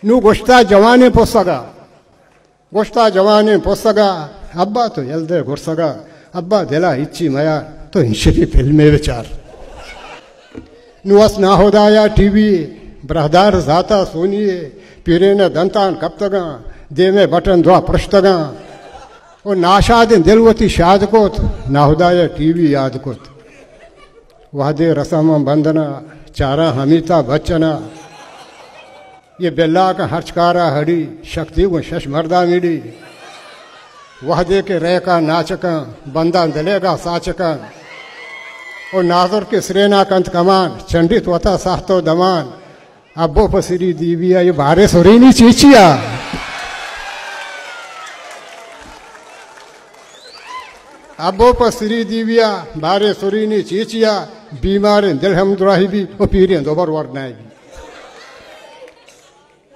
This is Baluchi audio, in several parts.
نوں گوشتا جوانیں پسگا، گوشتا جوانیں پسگا، ابا تو یل دے گرسگا، ابا دلا ہچی میار، تو انشپی فلمے بچار۔ نوں اس ناہدایا ٹی وی، براہدار زاتا سونی، پیرین دنتان کپتگاں، دیمے بٹن دعا پرشتگاں۔ او ناشادیں دل وتی شاد کت، ناہدایا ٹی وی یاد کت۔ وہدے رساں من بندنا، چاراں ہمیتا بچنا۔ یہ بلاک ہرچ کارا ہڑی، شکتی گوں شش مردا میڑی۔ وہدے کہ ریکا ناچکاں، بنداں دلیگا ساچکاں۔ او ناظر کہ سرینا کنت کمان، چنڈیت وتا ساہت و دمان۔ ابو پہ سری دیویا، یہ بارے سرینی چیچیا؟ ابو پہ سری دیویا، بارے سرینی چیچیا؟ بیماریں دل ہم دراہی بی، و پیریں دوبر ورنائی بی۔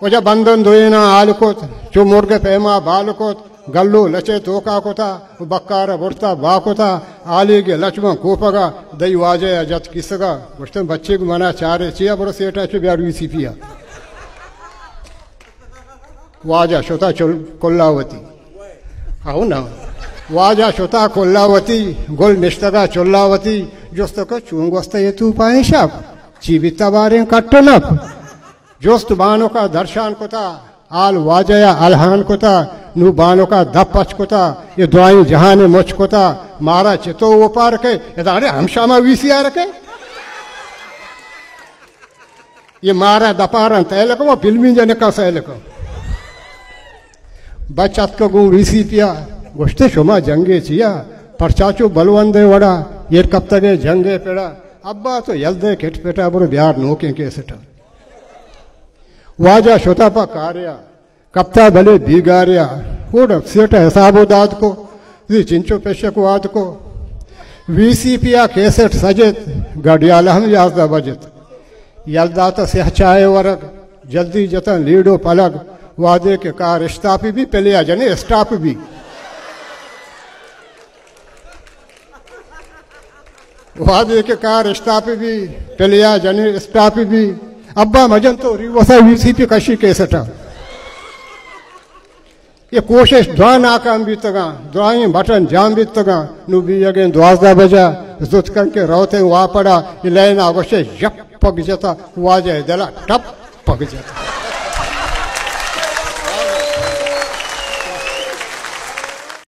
و جا بندن دوئیناں حال کت، چو مرگ پیما بال کت، گلو لچے توکا کتا، و بکار برتا با کتا، آلیگ لچمن کوپگا، دئی واجہ جت کسگا، گوشتن بچے کو منا چارے، چیا برو سیٹا چو بیار وی سی پیا۔ واجہ شتا چل کلاوتی۔ او نا۔ واجہ شتا کلاوتی، گل نشتگا چلاوتی، جست کہ چون گوستا یہ تو پائیں شپ، چی بیتا باریں کٹ نپ۔ جست بانکا درشان کتا، آل واجہ یا الہان کتا، نو بانکا دپ پچ کتا، یہ درائیں جہان مچ کتا، مارا چتو اوپار کے، ادارے ہمشاما وی سی آر کے۔ یہ مارا دپاراں تیلکو، فلمی جنکا سیلکو۔ بچ اتکو گوں وی سی پیا، گوشتے شما جنگے چیا؟ پرچا چو بلوندے وڑا، یہ کپتگے جنگے پڑا۔ ابا تو یل دے کٹ پٹا برو بیار نوکیں کیسٹا۔ واجہ شتا پہ کاریا، کپتا بلے بیگاریا، اوڈ سیٹ حساب و داد کو، زی چنچو پیشک واد کو۔ وی سی پیا کیسٹ سجت، گڈیال ہم یازدہ بجت۔ یل داتا سیاہ چائے ورگ، جلدی جتن لیڈو پلگ، وادے کے کار اشتاپی بی، پلیا جنے اسٹاپ بی۔ وہدے کہ کار اشتاپ بی، پلیا جنے اسٹاپ بی، ابا مجن تو ریوسا وی سی پی کشی کیسٹا۔ یہ کوشش دعا ناکام بیتگاں، دعائیں بٹن جام بیتگاں، نو بی اگیں دوازدہ بجا، زوت کن کے روتے واپڑا، یہ لائن آگوشے یپ پگ جتا، واجہ دلا ٹپ پگ جتا۔